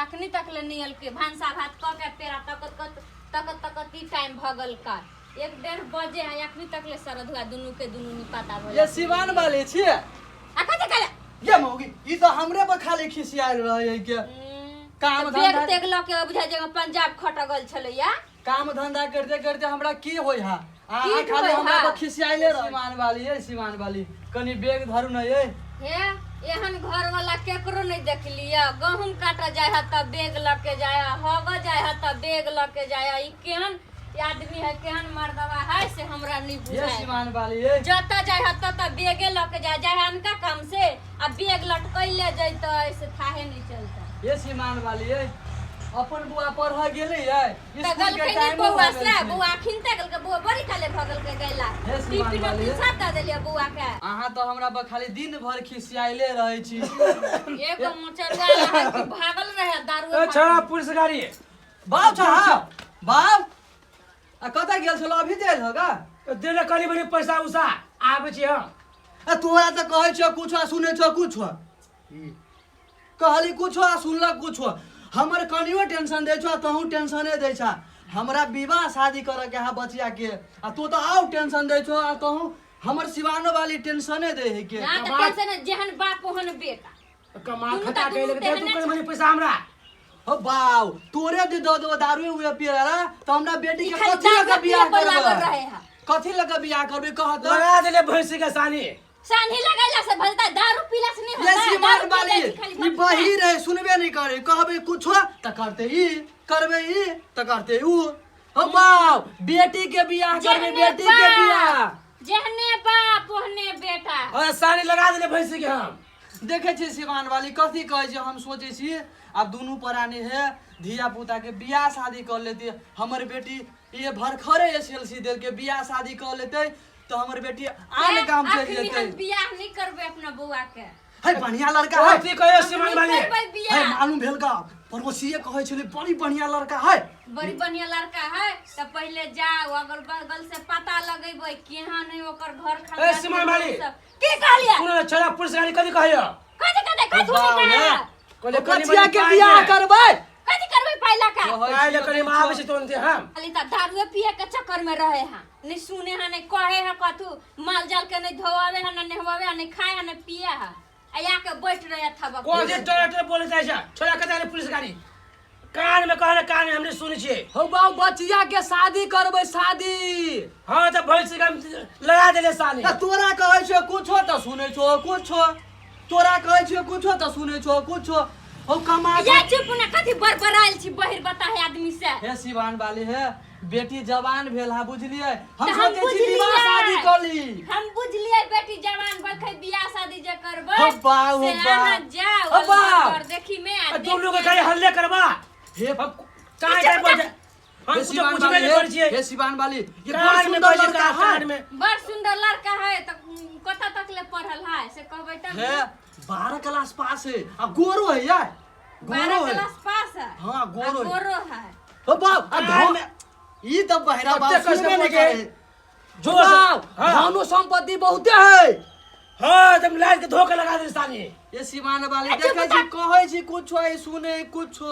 अखनी तक ले नहीं अलके। भानसा भात क के पेड़ा तकत कत तकत तकत ई टाइम भ गेल का 1-1.5 बजे है, अखनी तक ले सरधुआ दुनू के दुनू नहीं पता भल। ये सिवान वाले छियै? आ कथी कहले? ये मौगी ई तऽ हमरे पर खाली खिसियायल रहै के। काम तऽ बेग धंधा तेग लऽ के बुझाइ जे पंजाब खटगल छलैया। काम धंधा करते करते हमरा की होय हा? की अहाँ खाली होय हमरा हा? पर खिसियाइले रहै। सिवान वाली ये, सिवान वाली कनी बेग धरू न ये। हे एहन घर वाला केकरो नहीं देखलिए। गहूम काटऽ जाय है तब बेग लऽ के जाय है, हगऽ जाय है तब बेग लऽ के जाय है। ई केहन आदमी है, केहन मर्दवा है से हमरा नहीं ये बुझाय। सिवान वाली ये जतऽ जाय है ततऽ बेगे लऽ के जाय, जाय है अनका काम से आ बेग लटकैले जैतै से थाहे नहीं चलतै। ये सिवान वाली ये अपन बुआ पढ़ गेलै ये तऽ स्कूल के गलकै नहीं टाइम बौआ से, बौआ अखिनते गलकै, बौआ बड़ी काले भऽ गेलकै गैला। हे सिवान टिफिन वाली। उफिन सब दऽ देलियै बौआ के। अहाँ तऽ हमरा पर खाली दिन भर खिसियाइले रहै छी। एगो मचरुआ रहै कि भागल रहे दारू। ए छोड़ा पुलिस गाड़ी। बाप साहब बाप आ कतऽ गेल छलो अभी देल होगा? देले कनी मनी पैसा उसा आबै छी हम। आ तोरा तऽ कहै छियौ कुछो आ सुनै छौ कुछो। कहली कुछो आ सुनलक कुछो। हमर कनियो टेंशन दै छौ आ तहूँ टेंशने दै छा। हमरा विवाह शादी करऽ के है बचिया के आ तू तऽ आउ टेंशन दै छौ आ तहूँ हमर सिवानो वाली टेंशने दै है के। ना तऽ टेंशन जेहन बाप ओहन बेटा। कमा दुनू खटा तऽ के दुनू दे तू तेहने कनी मनी पैसा हमरा। हो बाउ तोरे दे दो दो दारू उए पिए ला त हमरा बेटी ई के खाली कथी लऽ के दारू बियाह पिए पर लागल करबै? रहे है। कथी लऽ के बियाह करबै कह तऽ? लगा देले भैंसी के सानी। सानी लगैला से भलता दारू पीला से नहीं ये होता। सिवान दारू पी वाली जाइ छी खाली ई भटका। बही रहे सुनबे नहीं करे, कहबे कुछो त करते ई करबे ई त करते ऊ। हो बाप बेटी के बियाह करबे, जेहने बेटी के बाप, बियाह। जेहने बाप ओहने बेटा। अरे सानी लगा देले भैंसी के हम। देखे छी सिवान वाली कथी कहै छै, हम सोचै छी आब दुनू प्राणी है धिया पुता के बियाह शादी कर लेती। हमर बेटी ये भरखरे एस एल सी देलकै, बियाह शादी कर लेतै तऽ हमर बेटी आन गाम चलि अखनी जेतै। हम बियाह नहीं करबै अपना बौआ के। है बढ़िया लड़का है। कथी कहियो सिवान वाली? नहीं करबै है बियाह। मालूम भेल का पड़ोसिए कहै छलै बड़ी बढ़िया लड़का है। बड़ी बढ़िया लड़का है तऽ पहिले जाओ अगल बगल से पता लगेबै केहन है ओकर घर खानदान। ए, सिवान वाली। सब। की कहलियै? सुन छोड़ा पुलिस गाड़ी कथी कहियो? कथी कहते? कथी बाप नहीं रे। कहे? कहले कनी बचिया मनी के पाइ बियाह दे। करबै। कथी करबै पाइ लऽ के? पाइ लऽ कनी आबै छै तुरन्ते हम। खाली तऽ दारुए पिए के चक्कर में रहे है, नहीं सुने है नहीं कहे है कथू, माल जाल के नहीं धोआवे है नहीं नहवावे है नहीं खाए है नहीं पिए है, आ आके बैठ रहे थबक। कोन जे टोरा टोरा बोले जाइ छै छोड़ा कतऽ गेलै पुलिस गाड़ी? कान में कहले कान में हमने सुनै छियै। हौ बाउ बचिया के शादी करबै शादी। हाँ तऽ भैंसी के हम लगा देले सानी। तऽ तोरा कहै छियौ कुछो तऽ सुनै छौ कुछो, तोरा कहै छियौ कुछो तऽ सुनै छौ कुछो। हौ कमा ये चुप ना कथी बड़बड़ायल छी बहिर बता है आदमी से। हे सिवान वाली हे बेटी जवान भेल है बुझलियै, हम तऽ हम सोचै छी विवाह बुझलियै। शादी कऽ ली। हम बुझलियै बेटी जवान भलखै बियाह शादी जे करबै हौ बाउ, हौ से बाउ। अहाँ जाउ हौ बाउ। घर देखी में आ आ दुनू के देख खाली हल्ले करबा। हे हम काहे काहे बजे हम हे कुछो सिवान पूछबे वाली नहीं हे, करै छियै। हे सिवान वाली ये बड़ कान में सुंदर बजे लड़का है। कान में। बड़ सुंदर लड़का है तऽ कतऽ तक ले पढ़ल है से कहबै तब हे 12 क्लास पास है आ गोरो है यार, 12 गोरो है। क्लास पास है। हाँ, गोरो आ है। गोरो है। हो बाप, आ कान धन में ई तऽ बहरा बाप कते कष्ट सुनबे नहीं पहुँचे। करे। जोर से- बाप, हाँ। धनो संपत्ति बहुते है। हाँ तुम लाल के धोखा लगा दे सानी। ये सिवान वाली अच्छा, देखै छी कहै छी कुछो है सुनै कुछो।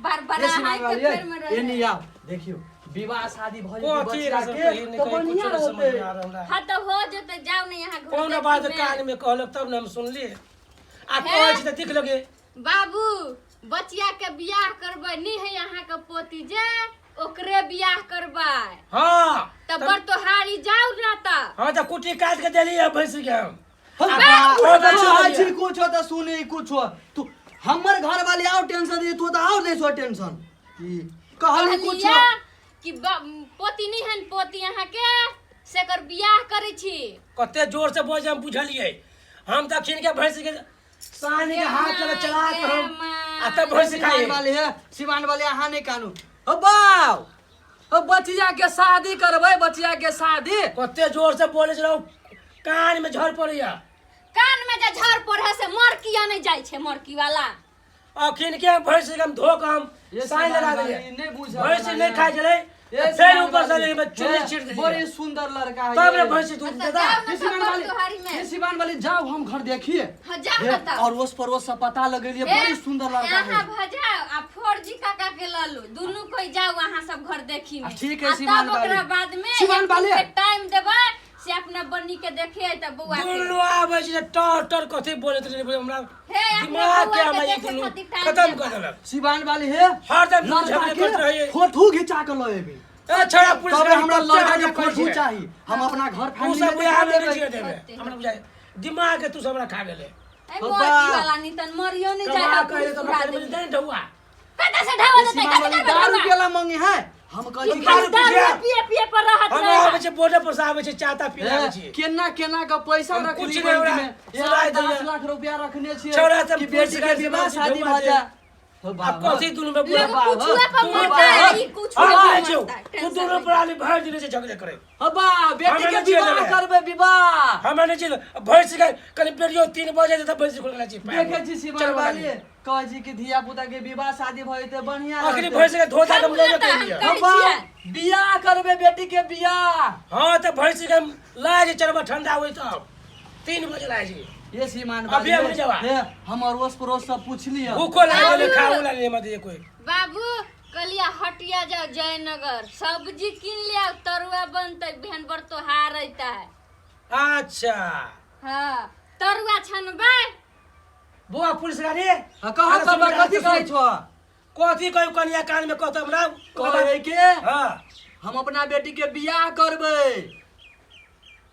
बड़बड़ा ये सिवान है के वाली फेर में रहे। ये नहीं आओ देखियो विवाह शादी भ जेतै कथी बच्चा रसम के कही नहीं तऽ कही बढ़िया कुछो नहीं समझ रहतै। में आ रहल है। हाँ तो हो जेतै जाउ ने यहाँ घर कौन देखी बात में। कान में कहलक तब ने हम सुनली। आ हे? कहै छी तऽ देख लगे। बाबू बचिया के बियाह करबै नहीं है यहाँ के पोती जे ओकरे बियाह करबै। हाँ। तब बड़ तोहारी जाउ ना त। हाँ तऽ कुटी काट के देली है भैंसी के हम। हम आ बाप, बहुत कुछो अच्छा होइ छी, है। कुछो तऽ सुनै कुछो। तू हमर घर वाली आओ टेंशन दी, तू तऽ आओ दै छौ टेंशन। ई कहली कुछो। कहलियै कि पोती नहीं हन पोती अहाँ के से एकर बियाह करै छी। कते जोर से बजै हम बुझलियै। हम तऽ अखन के भैंसी के सानी के हाथ लगे चला के हम आ तब भैंसी खाई। सिवान वाली है, सिवान वाली अहाँ नहीं कानू। ओ बाउ, ओ बचिया के शादी करबै, बचिया के शादी। कते जोर से बोले छलौ कान में झड़ पड़ैया। कान में जे झड़ पड़े से मरकी नहीं जाइ छै मरकी वाला। अखिन के भैंसी के हम धो के हम ये साइन लगा सिवान वाली देलियै। नहीं बुझल भैंसी वाला नहीं खाइ छलै ये फेर ऊपर से सिवान लेके चुन्नी वाली, छीट देलियै। बड़ी सुंदर लड़का है तब ये। ने भैंसी दूध अच्छा, देता। जाओ ना ये सिवान तब वाली, बरतोहारी में। ये सिवान वाली जाओ हम घर देखिए। हाँ, जाओ ना तब। और उस पड़ोस से पता लगेलिए, बड़ी सुंदर लड़का यहाँ है। भजाओ आ फोर जी काका के लऽ लू, दुनू कोई जाओ अहाँ सब घर देखी में। आ, ठीक है, आ, सिवान तब ओकरा वाली। बाद में सिवान एक दिन वाली। के टाइम देबै से अपना बन्नी के देखे त बौआ के। दुनू आबै छै टर टर कथी बोलैत रहै हमरा। हे, अपना दिमाग के बौआ के हमरा ई देखे दुनू खातिर टाइम खत्म देबै। कऽ देलक। सिवान वाली हे, हरदम लड़का झगड़े के करैत रहैये। फोटो घिचा के लऽ एबी। ए छोड़ा, पुलिस तबे गाड़ी हमरा कब्जा लड़का के हमरा करै फोटो छै। चाही, हम अपना घर तू फैमिली सब में बुझा देखा नहि देबै। जिए देबै हमरा, बुझाइ दिमाग के तू सब हमरा खा गेलै। ए बाबा। मोरकी वाला नितन मरियो नहीं जाए। कमा करे तऽ हमरा कनी दे ढौआ। कतऽ से ढाबा ये देतै? सिवान कतऽ वाली करबै दारू ढौआ? केला मंगी है, हम कहै छी दारू दारू पीछे। पिए पिए पर रहत हम रहे। आबै छै बॉर्डर पर से, आबै छै चाता पी आबै हे, छी। केना केना के पैसा हम रखली कुछ नहि बैंक हमरा में? ये सुनाइ 8 दैये। 10 लाख रुपया रखने छियै छौड़ा सब कि पुलिस बेटी के गाड़ी से विवाह बाबूजी शादी ढौआ भऽ दे। जाए। हो आब बाबा। कथी दुनू में लोग बुढ़ा बाबा। कुछुए पर दुनू मरता है, ई कुछुए हम पर कहै छियौ, मरता है। तू दुनू प्राणी भरि दिन छै झगड़े करे। हो बा, बेटी हमरा के नहि छियै विवाह देबै। करबै विवाह। हमरा नहि छै भैंस के कनि बेरियो 3 बजे तऽ भैंस खोल छी। देखै छी सिवान चल वाली, कहै छी कि धिया पुता के विवाह शादी भऽ जेतै बढ़िया अखनी रहतै। भैंस के धोता के हम लऽ तऽ के हम एलियै। कहै हो बा, छियै। बियाह करबै बेटी के बियाह। हँ तऽ भैंस के लाय जे चरबा ठंडा होइ तब 3 बजे लाय छी। ये सीमान अभी हम नहि जेबा। हे, हम अड़ोस पड़ोस सब पूछलियै। भूखो लागि गेलै, बाबू। खाओ ला नहि मत कोइ। बाबू कलिया हटिया जाओ जयनगर, सब्जी किन लिया, तरुआ बनतै, बिहान बर तोहार अइतै। अच्छा। हाँ, तरुआ छनबै। बौआ पुलिस गाड़ी। हाँ, कह अरे तऽ सुन, कथी सुन। कहै छौ? कथी कहू कनिया कान में कहत हमरा। कहै के हाँ। हम अपना बेटी के बियाह करबै।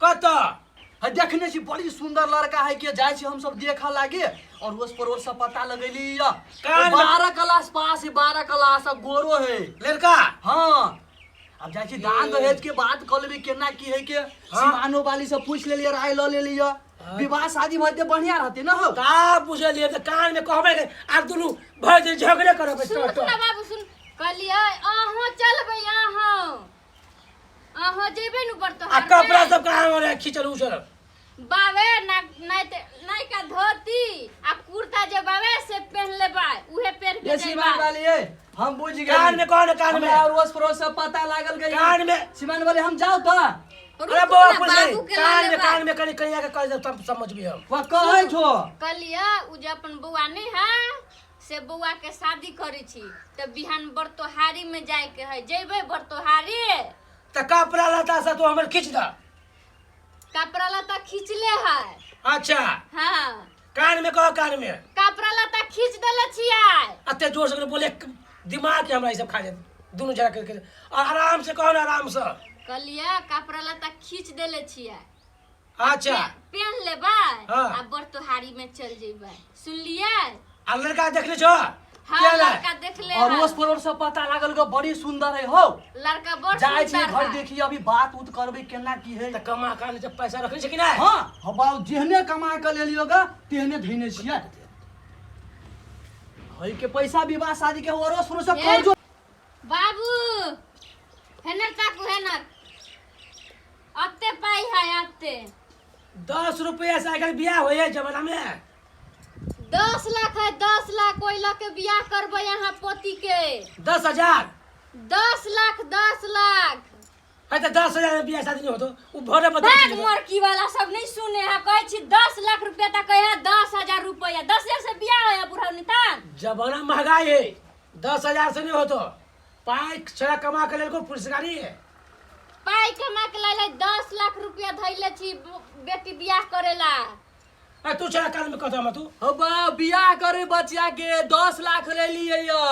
कतऽ? है, देखने छी बड़ी सुंदर लड़का है के, जाइ छी हम सब देखऽ लागे और उस पड़ोस से पता लगेली या कान में- 12 क्लास पास है, 12 क्लास आ गोरो है लड़का। हाँ, अब जाइ छी दान दहेज के बात कऽ लेबै केना की है के। सिवानो वाली से पूछ लेलियै, राय लऽ लेलियै, विवाह शादी भऽ जेतै बढ़िया रहतै न हौ। का बुझलियै तऽ कान में कहबै के आब दुनू भरि दिन झगड़े करबै। सुन टर ना बाबू सुन, कहलियै अहाँ चलबै, अहाँ अहाँ जेबै नु बर आ तोहार कपड़ा में? सब कहाँ रहे खींचल उचल? बाबे ना नहीं ते नहीं का धोती आ कुर्ता जे बाबे से पहन लेबै, उहे पहन के ये सिवान जेबै। वाली ये हम बुझ गेली। कान में कह ना, कान में। हमरा अड़ोस पड़ोस से पता लागल गई। कान में। सिवान वाली हम जाओ तऽ। अरे रुकू बौआ ना, पुलिस बाबू के कान लऽ में लेबै। कान में कनि कनिया के कह दे तब समझबी हम। वह कहै छो। कहलियै उ जे अपन बौआ नहीं है से बौआ के शादी करै छी तऽ बिहान बरतोहारी में जाय के है, जेबै बरतोहारी? तऽ कपड़ा लत्ता सब तू हमर खींच दऽ। कपड़ा लत्ता खींचले है। अच्छा। हाँ। कान में कह, कान में। कपड़ा लत्ता खींच देले छियै। अते जोर से बोले दिमाग के हमरा ई सब खा जात दुनू जरा करके, आराम से कहो ना, आराम से। कहलियै कपड़ा लत्ता खींच देले छियै। अच्छा। पेन लेबै। हाँ। आ बरतोहारी में चल जेबै, सुनलियै? आ लड़का देखले छो? हाँ। के लै? लड़का देखले और है। अड़ोस पड़ोस से पता लागल ग, बड़ी सुंदर है हौ। लड़का बड़ जाइ छी सुंदर घर है। देखी, अभी बात उत करबै केना की है। तऽ कमा कान जब पैसा रखने छै कि नहि? हाँ हाँ बाबू, जेहने कमा के लेलियो ग तेहने धैने छियै है के पैसा विवाह शादी के अड़ोस पड़ोस से हे। कर्जो। बाबू हेनर ताकू, हेनर अत्ते पाई है अत्ते। 10 रुपया से आइकाल्हि बियाह होइए जमाना में? 10 लाख है, 10 लाख, ओहि लऽ के बियाह करबै अहाँ पोती के। 10,000? 10 लाख, 10 लाख। है तऽ 10,000 में बियाह शादी नहीं होतो, उ भरे बता। भाग, मोरकी वाला सब नहीं सुने है। कहै छी 10 लाख रुपया तऽ कहै है 10,000 रुपया। 10,000 से बियाह है बुढ़ा नितान? जमाना महंगाई है, 10,000 से नहीं होतो। पाई छड़ा कमा के लेलको पुलिस गाड़ी है। पाई कमा के लाइले 10 लाख रुपया धैले छी बेटी बियाह करेला। आ तू छड़ा कान में कहतो हमरा तू। हो बा, बियाह करे बचिया के 10 लाख ले लिए या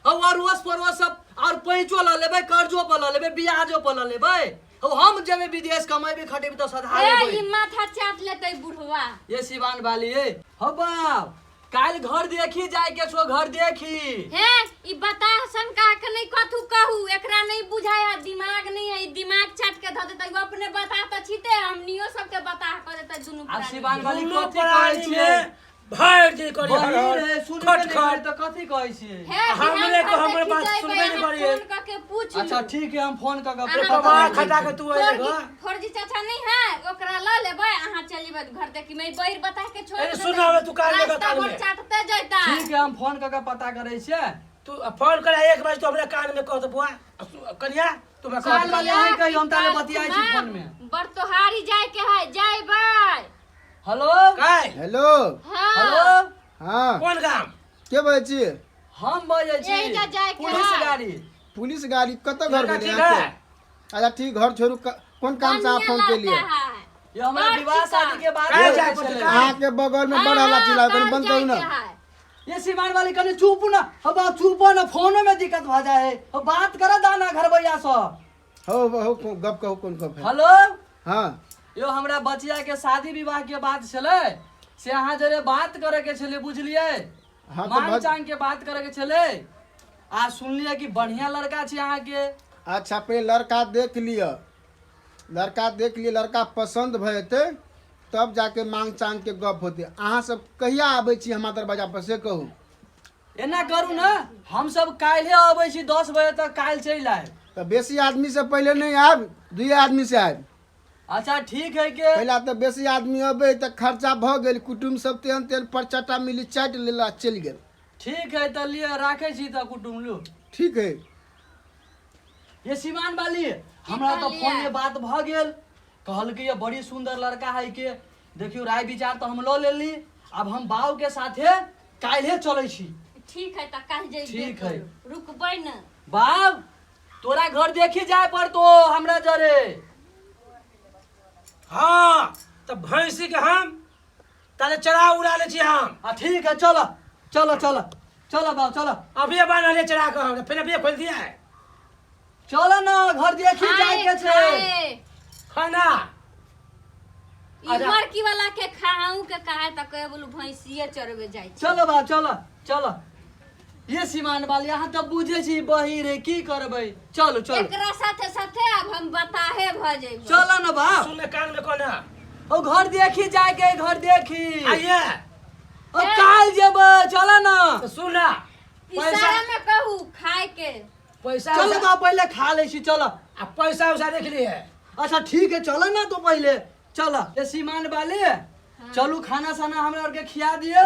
और अड़ोस पड़ोस सब और पैंचो लऽ लेबै, कर्जो पर लऽ लेबै, ब्याजो पर लऽ लेबै। हौ, हम जेबै विदेश कमेबै खटेबै तऽ सधा ए लेबै। ई माथा चाट लेतै बुढ़वा। ये सिवान वाली ए हो बाप, काल्हि घर देखी जाय के छो, घर देखी। हे, ई बता शंका के नहीं कथू कहू, एकरा नहीं बुझाय है, दिमाग नहीं है, ई दिमाग चाट के धऽ देतै। उ अपने बता तऽ छिते, हमनियो सबके बता कऽ देतै दुनू आब प्राणी। सिवान वाली दुनू कथी कहै प्राणी छियै? में भरि दिन करी हर बहिन हर है, सुनबे खट नहि करी खट। तऽ कथी कहै छियै? हे, हमरे बिहान को घर हमर देखी बात जेबै, सुनबे नहि अहाँ करियै। फोन कऽ के पूछ अच्छा लू। ठीक है, हम फोन कऽ के अहाँ पता कमा लगबै खटा छी। के तू अइले फौजी घर। फौजी चाचा नहीं है, ओकरा लऽ लेबै, अहाँ चल जेबै घर देखी में, बहिर बता के छोड़ अरे देतै। सुन ना, तू कान में रास्ता कान भर में। चाटते जैता। ठीक है, हम फोन कऽ के पता करै छियै। तू फोन कर एक बजे तो हमरा कान में कह दे बुआ कन्या तू हमरा कह काल दे। वाले अहीं कहियो, हम ताले बतियाइ छी फोन में। बरतोहारी जाय के है, जयबै। हेलो। काय हेलो। हाँ। हेलो। हाँ। कोन गाम? के बजै छी? हम बजै छी एहि जा जाय के पुलिस है। गाड़ी। पुलिस गाड़ी कतऽ घर लड़का भेलै ठीक अहाँके? है? अच्छा ठीक, घर छोड़ू, कोन काम से अहाँ बढ़िया फोन केलियै? लड़का है। ये हमरा बड़ विवाह चिकन। शादी के बात काय करे जाय के पड़तै, छलै। काय? अहाँके बगल में बड़ हल्ला चिल्लाउ, कनि बंद करू हाँ, ने। हाँ, ये सिमान वाली कनि चुप न, हो बा चुप न, फोनो में दिक्कत भ जाए है। हो बात कर दाना घरबैया से। हो हो गप कहू, कोन गप है? हेलो। हाँ। यो हमरा बचिया के शादी विवाह के बात छलै, से अहाँ जरे बात करे के छलै, बुझलियै? हाँ, तऽ मांग चांग के बात करे के छलै। आ सुनलियै कि बढ़िया लड़का छै अहाँके। अच्छा, पहिले लड़का देख लिअ, लड़का देख लिअ, लड़का पसन्द भऽ जेतै तब जाके मांग चांग के गप होतै। अहाँ सब कहिया आबै छी हमरा दरवाजा पर से कहू। एना करू ने, हम सब काल्हे अबै छी 10 बजे तक, काल्हि चलि आयब। तऽ बेसी आदमी से पहिले नहि आयब, 2 आदमी से आयब। अच्छा ठीक है के। पहिला तऽ बेसी आदमी अबै तऽ खर्चा भऽ गेल, कुटुम्ब सब तेहन तेहन परचटा मिली चाटि लेला चलि गेल। ठीक है तऽ लिअ, राखै छी तऽ कुटुम्ब लू। ठीक है। ये सिमान वाली, हमरा तऽ कहलियै? फोन में बात भऽ गेल, कहलकै ये बड़ी सुंदर लड़का है के। देखियौ राय विचार तऽ हम लऽ लेली, आब हम बाबू के साथे काल्हे चलै छी। ठीक है तऽ काल्हि जइबे ठीक है। करू। रुकबै ने। बाब तोरा घर देखी जाय पड़तो हमरा जरे। हाँ तऽ भैंसी के हम ताले चरा उड़ा ले छी हम। आ ठीक है, चलो चलो चलो चलो बाबू चलो। अभी बान्हले ले चरा के हम, फिर अभी खोल दिया है। चलो ना घर देखी जाय के छै। खाए। खाना। ई मरकी वाला के खाऊ के कहे त कहे बोलू भैंसिए चरबे जाय छै। चलो बाबू चलो चलो। ये सिमान वाली अहाँ तऽ बुझे छी बही रे, की करबै? चलो चलो। एकरा साथे साथे आब हम बताहे भ जइबै। चलो ना बाप। सुन कान में कोना। ओ घर देखी जाय के, घर देखी। आइए। ओ काल जेबै, चलो ना। तो सुन ना। इशारा में कहू खाए के। पैसा चलो बाप पहले खा ले छी, चलो। आ पैसा उसा देख लिए। अच्छा ठीक है, चलो ना तो पहले चलो। ये सीमान वाले चलू खाना साना हमरा आर के खिया दियौ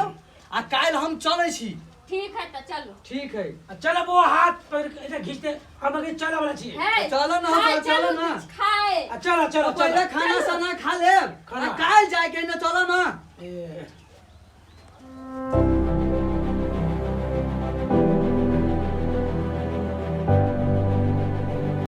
आ काल्हि हम चलै छी। ठीक है तऽ चलू। ठीक है। आ चलो बौआ, हाथ पैर इधर घींचते हम अभी चलो वाला छी। हे, चलो ना, खाए, चलो चलू ना। किछु खाए। आ चलो, चलो, पहले चलो। खाना साना खा लेब खाना। आ काल्हि जाय के ने, चलो ना। ए।